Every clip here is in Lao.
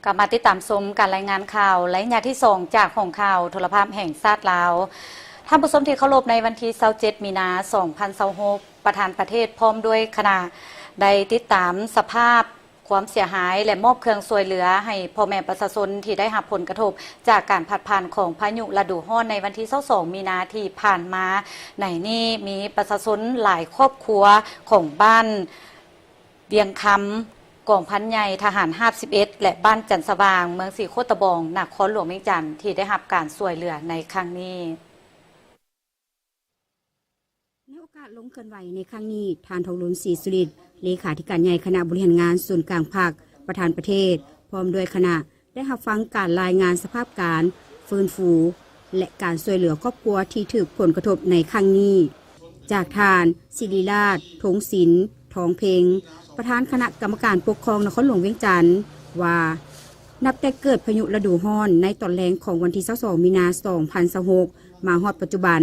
ກັບມາຕິດຕາມຊົມການລາຍງານຂ່າວໄລຍະທີສອງ ຈາກຫ້ອງຂ່າວໂທລະພາບແຫ່ງຊາດລາວ. ທ່ານຜູ້ຊົມທີ່ເຄົາລົບ, ໃນວັນທີຊາວເຈັດ ມີນາ ສອງພັນຊາວຫົກ ປະທານປະເທດພ້ອມດ້ວຍຄະນະ ໄດ້ຕິດຕາມສະພາບຄວາມເສຍຫາຍ ແລະ ມອບເຄື່ອງຊ່ວຍເຫຼືອໃຫ້ພໍ່ແມ່ປະຊາຊົນທີ່ໄດ້ຮັບຜົນກະທົບຈາກການພັດຜ່ານຂອງພາຍຸລະດູຮ້ອນໃນວັນທີຊາວສອງ ມີນາທີ່ຜ່ານມາ. ໃນນີ້ມີປະຊາຊົນຫຼາຍຄອບຄົວຂອງບ້ານ ວຽງຄຳ, ກອງພັນໃຫຍ່ທະຫານຮາບສິບເອັດ ແລະ ບ້ານຈັນສະຫວ່າງ, ເມືອງສີໂຄດຕະບອງ, ນະຄອນຫຼວງວຽງຈັນ ທີ່ໄດ້ຮັບການຊ່ວຍເຫຼືອໃນຄັ້ງນີ້. ໃນໂອກາດລົງເຄື່ອນໄຫວໃນຄັ້ງນີ້, ທ່ານ ທອງລຸນ ສີສຸລິດ ເລຂາທິການໃຫຍ່ຄະນະບໍລິຫານງານສູນກາງພັກ, ປະທານປະເທດ ພ້ອມດ້ວຍຄະນະ ໄດ້ຮັບຟັງການລາຍງານສະພາບການຟື້ນຟູ ແລະ ການຊ່ວຍເຫຼືອຄອບຄົວທີ່ຖືກຜົນກະທົບໃນຄັ້ງນີ້ ຈາກທ່ານ ສິລິລາດ ທົງສິນ ທອງເພັງ ປະທານຄະນະກຳມະການປົກຄອງນະຄອນຫຼວງວຽງຈັນ ວ່າ ນັບແຕ່ເກີດພາຍຸລະດູຮ້ອນໃນຕອນແລງຂອງວັນທີຊາວສອງ ມີນາ ສອງພັນຊາວຫົກ ມາຮອດປັດຈຸບັນ,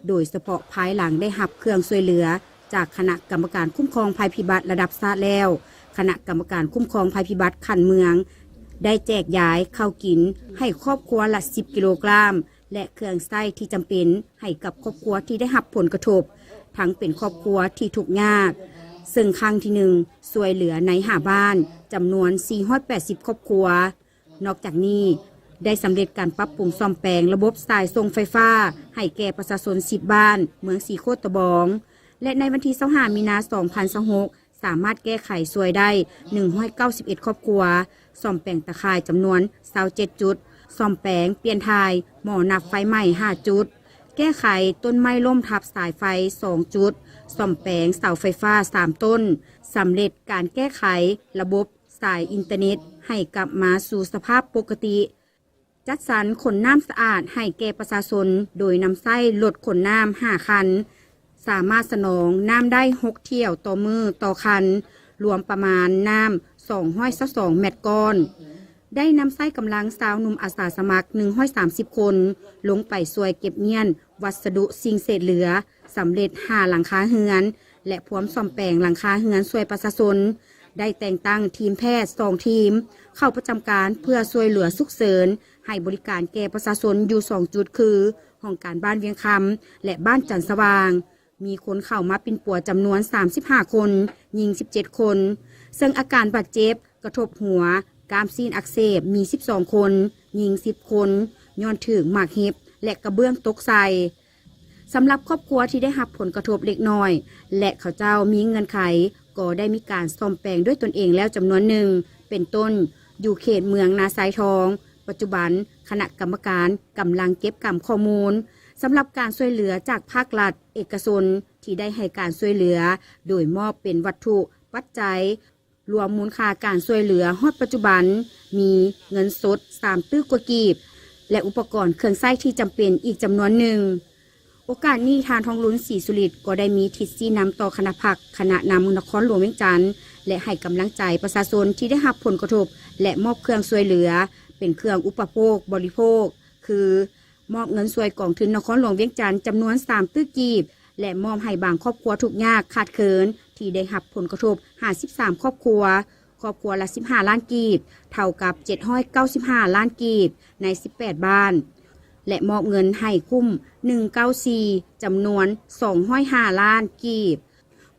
ໂດຍສະເພາະພາຍຫຼັງໄດ້ຮັບເຄື່ອງຊ່ວຍເຫຼືອ ຈາກຄະນະກຳມະການຄຸ້ມຄອງໄພພິບັດລະດັບຊາດແລ້ວ, ຄະນະກຳມະການຄຸ້ມຄອງໄພພິບັດຂັ້ນເມືອງ ໄດ້ແຈກຢາຍເຂົ້າກິນໃຫ້ຄອບຄົວລະສິບກິໂລກຣາມ ແລະ ເຄື່ອງໃຊ້ທີ່ຈຳເປັນໃຫ້ກັບຄອບຄົວທີ່ໄດ້ຮັບຜົນກະທົບ, ທັງເປັນຄອບຄົວທີ່ທຸກຍາກ, ເຊິ່ງຄັ້ງທີໜຶ່ງ ຊ່ວຍເຫຼືອໃນຫ້າບ້ານ ຈຳນວນສີ່ຮ້ອຍແປດສິບຄອບຄົວ. ນອກຈາກນີ້ ໄດ້ສຳເລັດການປັບປຸງສ້ອມແປງລະບົບສາຍສົ່ງໄຟຟ້າໃຫ້ແກ່ປະຊາຊົນສິບບ້ານ ເມືອງສີໂຄດຕະບອງ ແລະ ໃນວັນທີຊາວຫ້າ ມີນາ ສອງພັນຊາວຫົກ ສາມາດແກ້ໄຂຊ່ວຍໄດ້ໜຶ່ງຮ້ອຍເກົ້າສິບເອັດຄອບຄົວ, ສ້ອມແປງຕາຂ່າຍຈຳນວນຊາວເຈັດຈຸດ, ສ້ອມແປງປ່ຽນຖ່າຍ ໝໍ້ນັບໄຟໄໝ້ຫ້າຈຸດ, ແກ້ໄຂຕົ້ນໄມ້ລົ້ມທັບສາຍໄຟສອງຈຸດ, ສ້ອມແປງເສົາໄຟຟ້າສາມຕົ້ນ, ສຳເລັດການແກ້ໄຂລະບົບ ສາຍອິນເຕີເນັດໃຫ້ກັບມາສູ່ສະພາບປົກກະຕິ, ຈັດສັນຂົນນ້ຳສະອາດໃຫ້ແກ່ປະຊາຊົນ ໂດຍນຳໃຊ້ລົດຂົນນ້ຳຫ້າຄັນ, ສາມາດສະໜອງນ້ຳໄດ້ຫົກຖ້ຽວຕໍ່ມື້ຕໍ່ຄັນ, ລວມປະມານນ້ຳສອງຮ້ອຍຊາວສອງແມັດກ້ອນ. ໄດ້ນຳໃຊ້ກຳລັງຊາວໜຸ່ມອາສາສະໝັກໜຶ່ງຮ້ອຍສາມສິບຄົນ ລົງໄປຊ່ວຍເກັບຍ້ຽນວັດສະດຸສິ່ງເສດເຫຼືອ, ສຳເລັດຫ້າຫຼັງຄາເຮືອນ ແລະ ພວມສ້ອມແປງຫຼັງຄາເຮືອນຊ່ວຍປະຊາຊົນ, ໄດ້ແຕ່ງຕັ້ງທີມແພດສອງທີມ ເຂົ້າປະຈຳການເພື່ອຊ່ວຍເຫຼືອສຸກເສີນ ໃຫ້ບໍລິການແກ່ປະຊາຊົນຢູ່ສອງຈຸດ ຄື ຫ້ອງການບ້ານວຽງຄຳ ແລະ ບ້ານຈັນສະຫວ່າງ, ມີຄົນເຂົ້າມາປິ່ນປົວຈຳນວນສາມສິບຫ້າຄົນ, ຍິງສິບເຈັດຄົນ, ເຊິ່ງອາການບາດເຈັບ ກະທົບຫົວ, ກ້າມຊີ້ນອັກເສບ ມີສິບສອງຄົນ, ຍິງສິບຄົນ, ຍ້ອນຖືກໝາກເຫັບ ແລະ ກະເບື້ອງຕົກໃສ່. ສຳລັບຄອບຄົວທີ່ໄດ້ຮັບຜົນກະທົບເລັກນ້ອຍ ແລະ ເຂົາເຈົ້າມີເງື່ອນໄຂ ກໍໄດ້ມີການສ້ອມແປງດ້ວຍຕົນເອງແລ້ວຈຳນວນໜຶ່ງ ເປັນຕົ້ນ ຢູ່ເຂດເມືອງນາຊາຍທອງ. ປັດຈຸບັນ ຄະນະກຳມະການກຳລັງເກັບກຳຂໍ້ມູນ ສຳລັບການຊ່ວຍເຫຼືອຈາກພາກລັດ, ເອກະຊົນ ທີ່ໄດ້ໃຫ້ການຊ່ວຍເຫຼືອ ໂດຍມອບເປັນວັດຖຸປັດໄຈ ລວມມູນຄ່າການຊ່ວຍເຫຼືອຮອດປັດຈຸບັນ ມີເງິນສົດສາມຕື້ກວ່າກີບ ແລະ ອຸປະກອນເຄື່ອງໃຊ້ທີ່ຈຳເປັນອີກຈຳນວນໜຶ່ງ. ໂອກາດນີ້ ທ່ານ ທອງລຸນ ສີສຸລິດ ກໍໄດ້ມີທິດຊີ້ນຳຕໍ່ຄະນະພັກ, ຄະນະນຳນະຄອນຫຼວງວຽງຈັນ ແລະ ໃຫ້ກຳລັງໃຈປະຊາຊົນທີ່ໄດ້ຮັບຜົນກະທົບ ແລະ ມອບເຄື່ອງຊ່ວຍເຫຼືອ ເປັນເຄື່ອງອຸປະໂພກບໍລິໂພກ ຄື ມອບເງິນຊ່ວຍກອງທຶນນະຄອນຫຼວງວຽງຈັນຈຳນວນສາມຕື້ກີບ ແລະ ມອບໃຫ້ບາງຄອບຄົວທຸກຍາກຂາດເຂີນທີ່ໄດ້ຮັບຜົນກະທົບຫ້າສິບສາມຄອບຄົວ, ຄອບຄົວລະສິບຫ້າລ້ານກີບ, ເທົ່າກັບເຈັດຮ້ອຍເກົ້າສິບຫ້າລ້ານກີບ ໃນສິບແປດບ້ານ ແລະ ມອບເງິນໃຫ້ຄຸ້ມໜຶ່ງເກົ້າສີ່ ຈຳນວນສອງຮ້ອຍຫ້າລ້ານກີບ.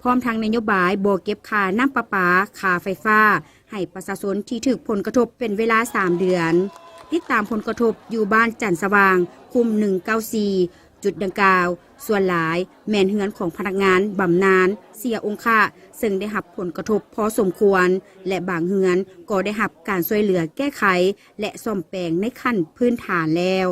ພ້ອມທັງນະໂຍບາຍບໍ່ເກັບຄ່ານ້ຳປະປາ, ຄ່າໄຟຟ້າ ໃຫ້ປະຊາຊົນທີ່ຖືກຜົນກະທົບເປັນເວລາສາມເດືອນ. ຕິດຕາມຜົນກະທົບຢູ່ບ້ານຈັນສະຫວ່າງ, ຄຸ້ມໜຶ່ງເກົ້າສີ່ ຈຸດດັ່ງກ່າວ ສ່ວນຫຼາຍແມ່ນເຮືອນຂອງພະນັກງານບຳນານເສຍອົງຄະ, ເຊິ່ງໄດ້ຮັບຜົນກະທົບພໍສົມຄວນ ແລະ ບາງເຮືອນກໍໄດ້ຮັບການຊ່ວຍເຫຼືອແກ້ໄຂ ແລະ ສ້ອມແປງໃນຂັ້ນພື້ນຖານແລ້ວ.